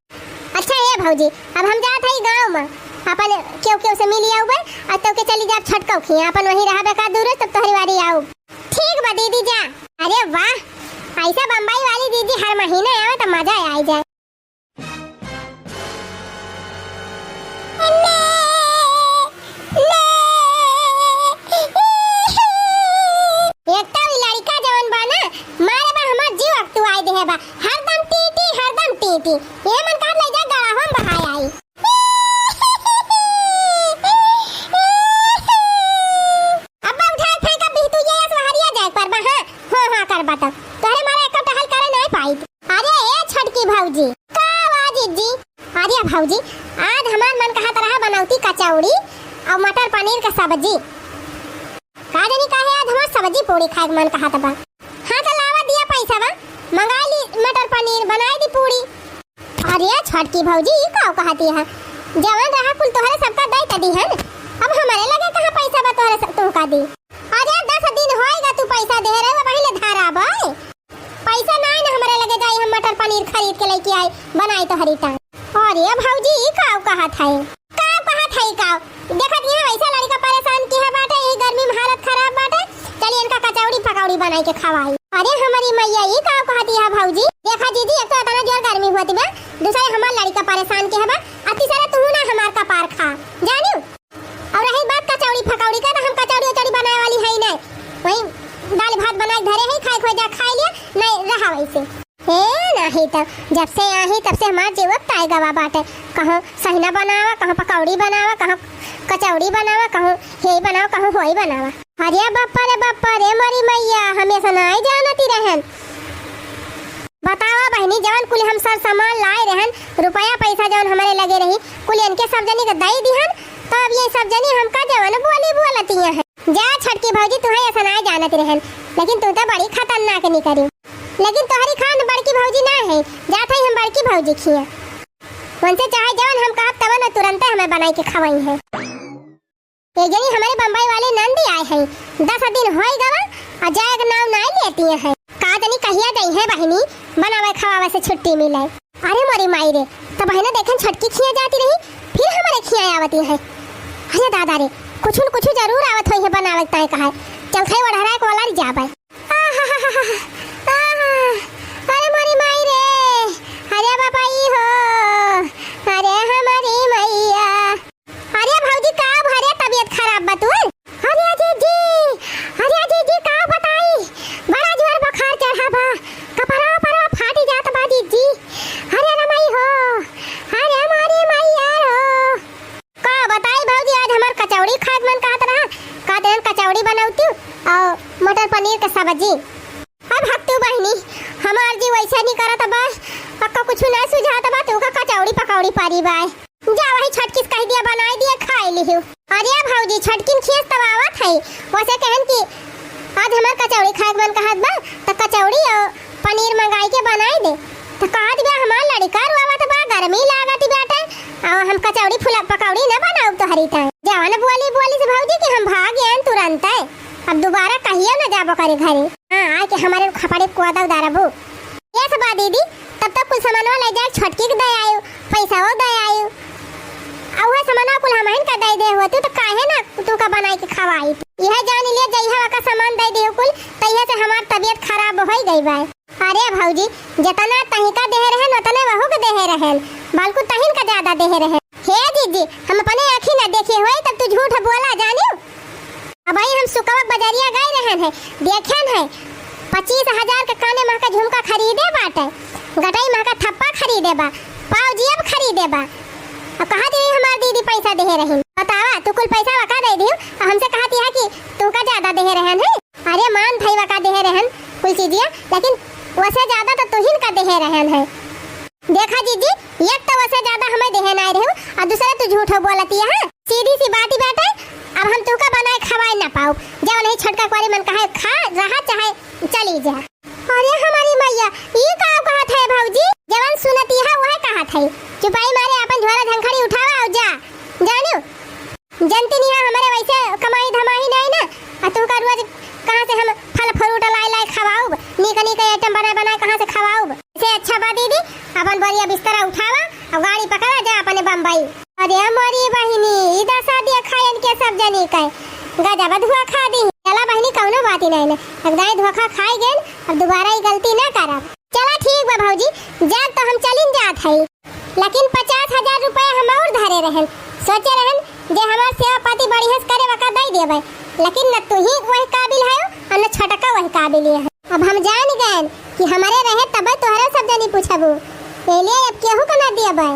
अच्छा ए भौजी, अब हम जात हई गाँव में, अपन केहू केहू से मिली आउबे, अउर तोके चली जाब छोटकऊ खिया, अपन वहीं रहबे का दूरे, तब तोहरी बारी आउब। ठीक बा दीदी, जा। अरे वाह, ऐसा बम्बई वाली दीदी हर महीने आवे तो मजा आ जाए। एक तो ई लड़िका जवन बा ना, मारे बा हमार जीव अकतुआई देहे बा। हरदम टी टी, हरदम टी टी। ये मन कहत ले जा गड़ावा में बहाय आई। अब्बा उठाए फेंका बिहतुइया या सुहरिया जाए पर बा, हाँ, हाँ, हाँ, कर बता। तोहरे मारे एको टहल करे नहीं पाई। अरे ए छोटकी भौजी, का बा जीजी? अरे भौजी, आज हमार मन कहत रहा बनौती कचौड़ी अउर मटर पनीर का सब्जी। का जानी काहे आज हमार सब्जी पूड़ी खाए के मन कहत बा। हाँ तो लावा दिया पैसा बा, मंगाई ली मटर पनीर, बनाई दी पूड़ी। अरे छोटकी भौजी, ई का कहती है? जवन रहा कुल तोहरे सबका दई त दिहन, अब हमरे लगे कहाँ पैसा बा तोहरे सब, तुमका दी? अरे दस दिन होएगा तू पैसा दे रहे हो, पहले धारा बा। पैसा नाई न हमरे लगे जाई, हम मटर पनीर खरीद के लेके आई, बनाई तोहरी टांग। अरे भौजी, ई का कहत है? का कहत है का? देखत यहाँ वैसा लड़िका परेशान किहे बाटे, यही गर्मी में हालत खराब बाटे, चली इनका कचौड़ी पकौड़ी बनाई के खवाई। अरे हमारी मैया, ई का कहत है भौजी? देखा जीजी, एक तो इतना जोर गर्मी होती बा, दूसरे हमार लड़िका परेशान किहे बा, अ तीसरा तू ना हमार कपार खा, जानियो। अउर रही बात कचौड़ी फकौड़ी का, तो हम कचौड़ी उचौड़ी बनाए वाली है ही नहीं। वही दाल भात बना के धरे है, खाए खोए जा खाए लिया, नहीं रहा वैसे। हे नहीं तो जब से आई तब से हमार जीव ताए गवा बाटे। कहूँ सहिना बनावा, कहूँ पकौड़ी बनावा, कहूँ कचौड़ी बनावा, कहूँ हे बनावा, कहूँ होई बनावा। अरे बप्पा रे बप्पा रे मोरी मैया, हम ऐसा नहीं जानती रहन। बतावा बहिनी, जवन कुल हम सर सामान लाए रहन, रुपया पैसा जवन हमरे लगे रही, कुल इनके सब जनी के दई दिहन, तब ये सब जनी हमका जवन बोली बोलतिया हैं। जा छोटकी भौजी, तुहे ऐसा ना जानत रहन, लेकिन तू तो बड़ी खतरनाक निकरी। लेकिन तोहरी खान बड़की भौजी ना है, जात है हम बड़की भौजी खिया। उनसे चाहे जवन हम कहब तवन तुरंते हमें बनाई के खवाई है। एक जनी हमरे बम्बई वाली नंदी आए हैं, दस दिन होई गवा, अ जाए के नाम नाई लेती हैं। का जनी कहिया गई है बहिनी, बनावे खवावे से छुट्टी मिले। अरे मोरी माई रे, तो बहिना देखन छोटकी खिया जाती रही, फिर हमरे खिया आवती है। अरे दादा रे, कुछ न कुछ जरूर आवत होई है बनावे ताए कहा। चल खाई ओढ़रा एक वाला जाबे। आहा, आहा, अरे मोरी माई रे, अरे बाबा ई हो, अरे हमारी मैया। अरे भौजी, का भरे तबीयत खराब बा तू? अरे जीजी, अरे जीजी, का बताई, बड़ा जोर बुखार चढ़ा बा, कपड़ा उपड़ा फाटी जात बा जीजी। अरे रे माई हो, अरे मारी माई यार हो। का बताई भौजी, आज हमार कचौड़ी खाए के मन कहत रहा, का देन कचौड़ी बनौती अउर मटर पनीर के सब्जी। अब हक तू बहिनी, हमार जी वैसे नहीं करत बा, पक्का कुछ ना सुझात बा, तू का कचौड़ी पकौड़ी पारी बा। जा वही छोटकिस कह दिया, बनाई दिया, खाई लिहू। अरे भौजी, छोटकिन खीस तब आवत है, वैसे कहन कि आज हमार कचौड़ी खाए के मन कहत बा, त कचौड़ी अउर पनीर मंगाई के बनाई दे। त कहत बा, हमार लड़िका रोवत बा, गर्मी लागत बाटे, अउर हम कचौड़ी फुला पकौड़ी न बनाउब तोहरी ताई। जवन बोली बोली से भौजी कि हम भाग आएन तुरंते, अब दोबारा कहियो न जाबो करे घरे। हाँ, आके हमरे खपड़े कोदव दारबू। ये सब बा दीदी, तब तक कुल सामानवा ले जाए, छोटकी के दे आयु, पैसाओ दे आयु। आ उहे सामानवा कुल हमहिन का दे दे होती तो काहे ना तू का बनाई के खवाई। यह जान लिया, जइहा का सामान दे दियो कुल, तइहे से हमार तबीयत खराब होई गई बा। अरे भौजी, जितना तहिका देहे रहन, उतने वहू के देहे रहन, बल्कु तहिन का ज्यादा देहे रहन। हे जीजी, हम अपने आँखी ना देखे होई, तब तू झूठ बोला जानियो। अबही हम सुकवा बजरिया गए रहन है, देखेन है, पच्चीस हजार के काने महका झुमका खरीदे बाटे, गटई महका थप्पा खरीदे बा, पाव जियब खरीदे बा। अब कहा दी हमार दीदी पैसा देहे रही, बतावा, तू कुल पैसा वका दे दियो, आ हमसे कहती है कि तू का ज्यादा देहे रहन है। अरे मान भाई वका देहे रहन कुल चीजिया, लेकिन वसे ज्यादा तो तुहिन का देहे रहन है। देखा जीजी, एक तो वसे ज्यादा हमें देहे नाई रहू, और दूसरे तू झूठो बोलती है। सीधी सी बात ही बात है, अब हम तुका बनाए खवाए ना पाओ। जाओ नहीं छोटका कुआरी मन कहा खा रहा, चाहे चली जा। अरे हमारी मैया, ई का कहत है भौजी? जवन सुनती है वह कहत है। चुपाई मारे अपन झोला झंखड़ी उठावा और जा, जानियो। जनती नहीं है, हमारे वैसे कमाई धमाई नहीं ना, आ तुमका रोज कहाँ से हम फल फ्रूट लाई लाई खवाऊब, नीक नीक आइटम बनाए बनाए कहाँ से खवाऊब? इसे अच्छा बा दीदी, अपन बोरिया बिस्तरा उठावा और गाड़ी पकड़ा जा अपने बम्बई। अरे मोरी बहिनी, ई दसा देखा इनके सब जनी के। गजब धोखा दी। चला बहिनी, कउनो बात ही नहीं ना। एक दाई धोखा खाई गइल, अब दुबारा ई गलती ना करब। चला ठीक बा भौजी, जाब तो हम चलिन जात हई। लेकिन पचास हजार रुपया हम और धरे रहन, सोचे रहन जे हमार सेवा पाती बढ़िया से करे वका दई देबे, लेकिन न तू ही वही काबिल है और न छोटका वही काबिल है। अब हम जान गए कि हमारे रहे तबे तोहरा सब जनी पूछबू, एलिए अब केहू का ना देबे।